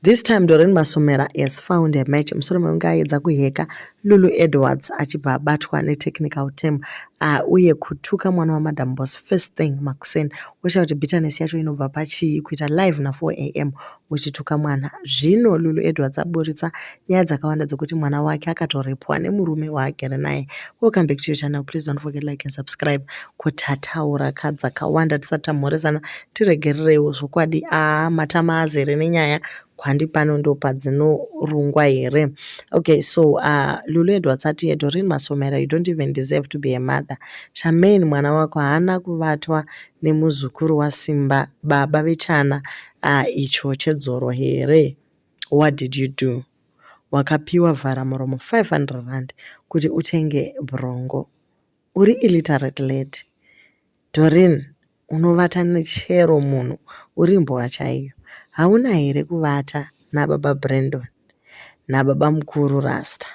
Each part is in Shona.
This time Doreen Masomera has found a match mushure mekunge aedza kuheka Lulu Edwards achibva abatwa netechnical team uye kutuka mwana waMadam Boss first thing makuseni. Woshaya kuti bitterness yacho inobva pachii kuita live na4 am uchituka mwana. Zvino Lulu Edwards aburitsa nyaya dzakawanda dzekuti mwana wake akatorepwa nemurume waagere naye. Welcome back to your channel. Please don't forget like and subscribe. Kutataura kadzakawanda tisati tamhoresana tiregerereiwo zvokwadi matama azere nenyaya kwandi pano ndo padzinorungwa here. Okay, so Lulu Edwards ati, "Doreen Masomera, you don't even deserve to be a mother. Charmaine mwana wako haana kuvatwa nemuzukuru waSimba, baba vechana icho chedzoro here? What did you do? Wakapiwa vhara muromo R500 kuti utenge bronco. Uri illiterate lady. Doreen, unovata nechero munhu, uri mbwa chaiyo. Hauna here kuvata nababa Brandon nababa mukuru Rasta?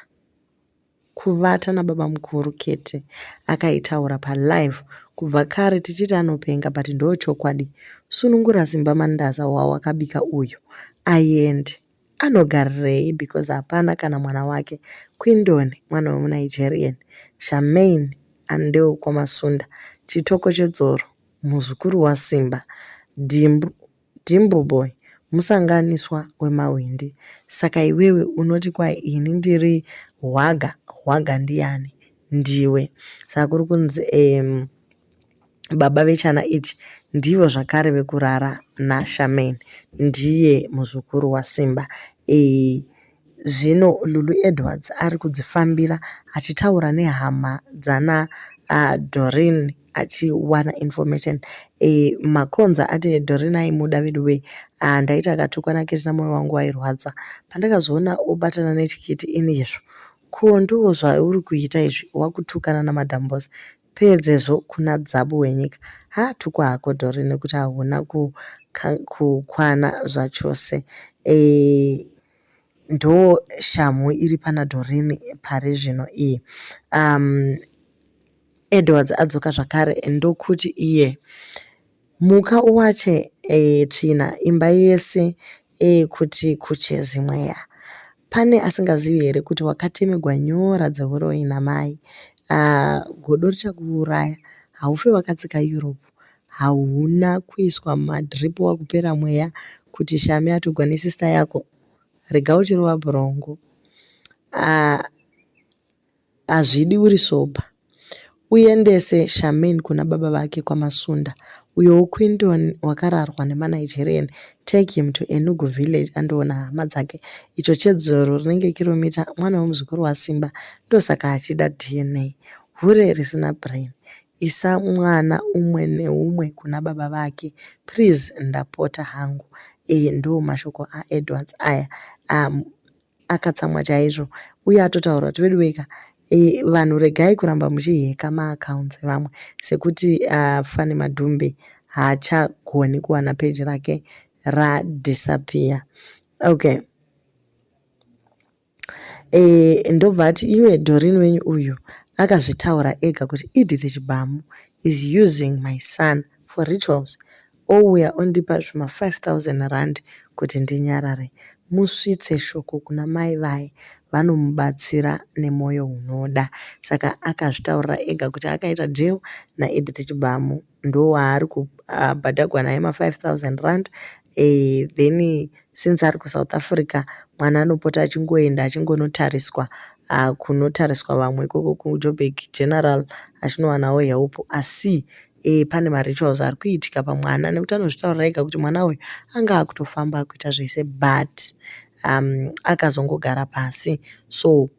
Kuvata nababa mukuru Kete akaitaura palive kubva kare tichiti anopenga, but ndo chokwadi. Sunungura Simba Mandaza wawakabika uyu aende anogarirei because hapana kana mwana wake. Quindon mwana wemuNigerian, Charmaine ndewekwaMasunda, Chitoko chedzoro muzukuru waSimba, Dhimbu boy musanganiswa wemahwindi. Saka iwewe unoti kwai ini ndiri hwaga, hwaga ndiani? Ndiwe." Saka kuri kunzi baba vechana ichi ndivo zvakare vekurara naCharmaine, ndiye muzukuru waSimba. Zvino Lulu Edwards ari kudzifambira achitaura nehama dzana Doreen achiwana information. Makonza ati Doreen aimuda veduwe. Ndaiti akatukwa naKetina mwoyo wangu wairwadza. Pandakazoona obatana nechikiti ini izvo. Ko ndo zvauri kuita izvi wakutukana naMadam Boss. Pedzezvo kuna Dzabu wenyika. Hatukwa hako Doreen nekuti hauna kukwana zvachose. Ndo shamhu iri pana Doreen pari zvino iyi. Edwards adzoka zvakare ndokuti iye muka uwache tsvina imba yese kuti kuchezi mweya. Pane asingazivi here kuti wakatemegwa nyora dzehuroyi namai? Godo richakuuraya. Haufi wakatsika Europe. Hauna kuiswa madrip wakupera mweya kuti Shami atogwa nesista yako. Rega uchirova bronco. Hazvidi uri sober. Uendese Charmaine kuna baba vake kwaMasunda. Uyowo Quinton wakararwa nemaNigerian. Take him to Enugu village andoona hama dzake. Icho chedzoro rinenge kiromita mwana wemuzukuru waSimba ndosaka achida DNA. Hure risina brain. Isa mwana umwe neumwe kuna baba vake. Please ndapota hangu. Ndo mashoko aEdwards aya. Akatsamwa chaizvo uye atotaura kuti veduweka vanhu regai kuramba muchiheka maaccounts evamwe sekuti Fanny Madhumbe haachagoni kuwana peji rake radisappear. Okay. Ndobva ati iwe Doreen wenyu uyu akazvitaura ega kuti Edith Chibamu is using my son for rituals. Ouya ondipa zvima R5000 kuti ndinyarare. Musvitse shoko kuna mai vaye vanomubatsira nemwoyo unoda. Saka akazvitaurira ega kuti akaita deal naEdith Chibamu ndowaari kubhadhagwa naye ma R5000. Then since ari kuSouth Africa mwana anopota achingoenda achingonotariswa kunotariswa vamwe ikoko kuJoburg General achinowanawo help. Asi pane marituals ari kuitika pamwana nekuti anozvitaurira ega kuti mwana uyu anga akutofamba akuita zvese but akazongogara pasi. So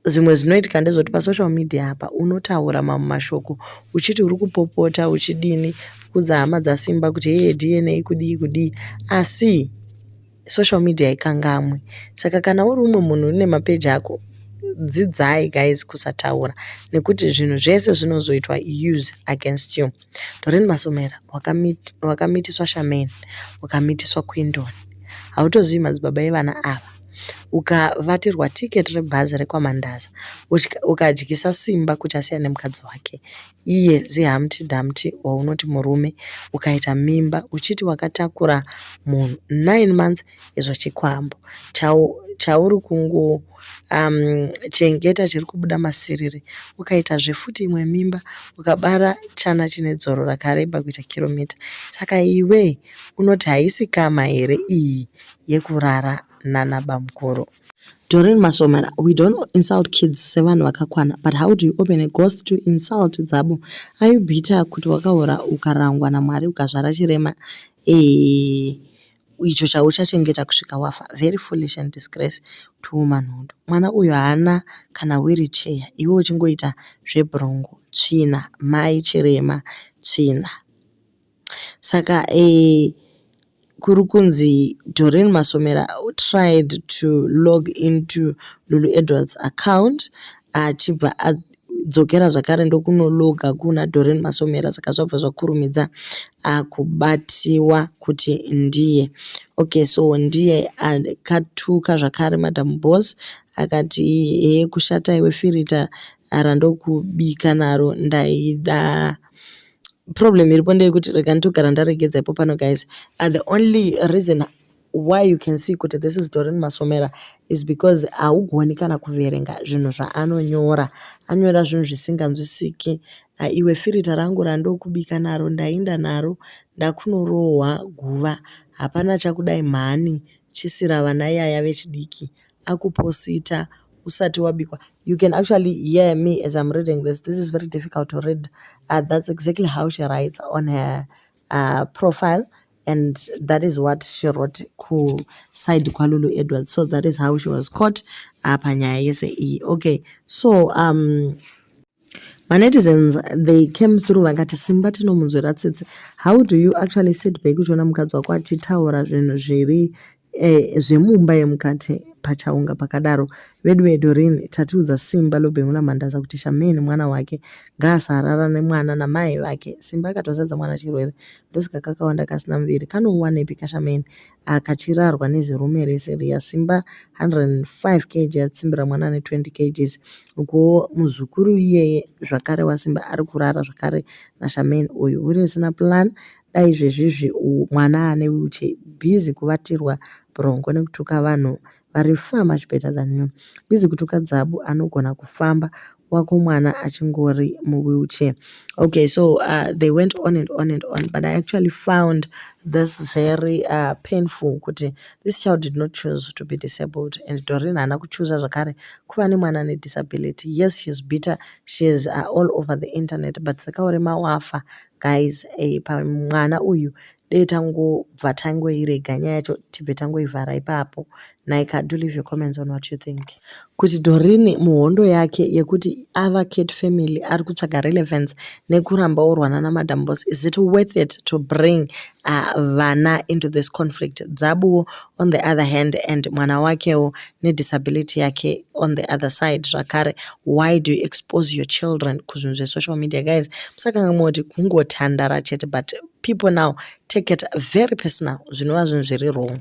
zvimwe zvinoitika ndezvekuti pasocial media apa unotaura mamwe mashoko uchiti uri kupopota uchidini kuudza hama dzaSimba kuti heye DNA kudii kudii asi social media haikangamwi. Saka kana uri umwe munhu une mapeji ako dzidzai guys kusataura nekuti zvinhu zvese zvinozoitwa use against you. Doreen Masomera wakamitiswa Charmaine, wakamitiswa Quindon. Hautozivi madzibaba evana ava. Ukavatirwa ticket rebhazi rekwaMandaza, ukadyisa Simba kuti asiyane nemukadzi wake, iye ziHumpty Dumpty waunoti murume, ukaita mimba uchiti wakatakura munhu 9 months izvo chikwambo chauri kungo chengeta chiri kubuda masiriri, ukaitazve futi imwe mimba, ukabara chana chine dzoro rakareba kuita kiromita. Saka iwe unoti haisi kama here iyi yekurara nana bamukuru? Doreen Masomera, we don't insult kids sevanhu vakakwana, but how do you open a ghost to insult Dzabo? Are you bitter kuti wakaura ukarangwa naMwari ukazvara chirema icho chauchachengeta kusvika wafa? Very foolish and disgrace to womanhood. Mwana uyu haana kana wheelchair, iwe uchingoita zvebrongo, tsvina, mai chirema, tsvina. Saka kuri kunzi Doreen Masomera tried to log into Lulu Edwards account, achibva adzokera zvakare ndokunologa kuna Doreen Masomera, saka zvabva zvakurumidza kubatiwa kuti ndiye. Okay, so ndiye akatuka zvakare Madam Boss, akati hee, kushata iwe, firita randokubika naro ndaida. Problem iripo ndeyekuti rega nditogara ndaregedza ipo pano, guys. The only reason why you can see kuti this is Doreen Masomera is because haugoni kana kuverenga zvinhu zvaanonyora. Anyora zvinhu zvisinganzwisiki. Iwe firita rangu randokubika naro ndaenda naro ndakunorohwa guva, hapana chakudai mhani, chisira vana yaya vechidiki akuposita usati wabikwa. You can actually hear me as I'm reading this. This is very difficult to read. That's exactly how she writes on her profile, and that is what she wrote kuside kwaLulu Edwards. So that is how she was caught panyaya yese iyi. Okay, so manetizens, they came through vakati Simba tinomunzwira tsitsi. How do you actually sit back uchiona mukadzi wako achitaura zvinhu zviri zvemumba yemukati pachaunga pakadaro? Vedu veDorin, tatiudza Simba Lobengula Mandaza kuti Shameni mwana wake ngaasarara nemwana namai vake. Simba akatosadza mwana chirwere, ndosaka kakawanda kasina muviri. Kanouwanepi kaShameni kachirarwa nezirume rese riya? Simba 105 kg atsimbira mwana ane 20 kgs. Ukuwo muzukuru iyeye zvakare waSimba ari kurara zvakare naShameni uyu. Uri risina plan, dai izvezvizvi mwana ane wheelchair, busy kuvatirwa brongo nekutuka vanhu vari far much better than you, busy kutuka Dzabu anogona kufamba, wako mwana achingori muwheelchair. Okay, so they went on and on and on, but I actually found this very painful kuti this child did not choose to be disabled, and Doreen haana kuchuza zvakare kuva nemwana ane disability. Yes, she's bitter, she's all over the internet, but sekaurema wafa, guys, pamwana uyu dei tangobva tangoirega nyaya yacho, tibve tangoivhara ipapo. Naika, do leave your comments on what you think kuti Doreen muhondo yake yekuti ava cat family ari kutsvaga relevance nekuramba orwana naMadam Boss, is it worth it to bring vana into this conflict? Dzabuwo on the other hand, and mwana wakewo nedisability yake on the other side zvakare, why do you expose your children kuzvinhu zvesocial media, guys? Musakanganwa kuti kungotandara chete, but people now take it very personal, zvinova zvinhu zviri wrong.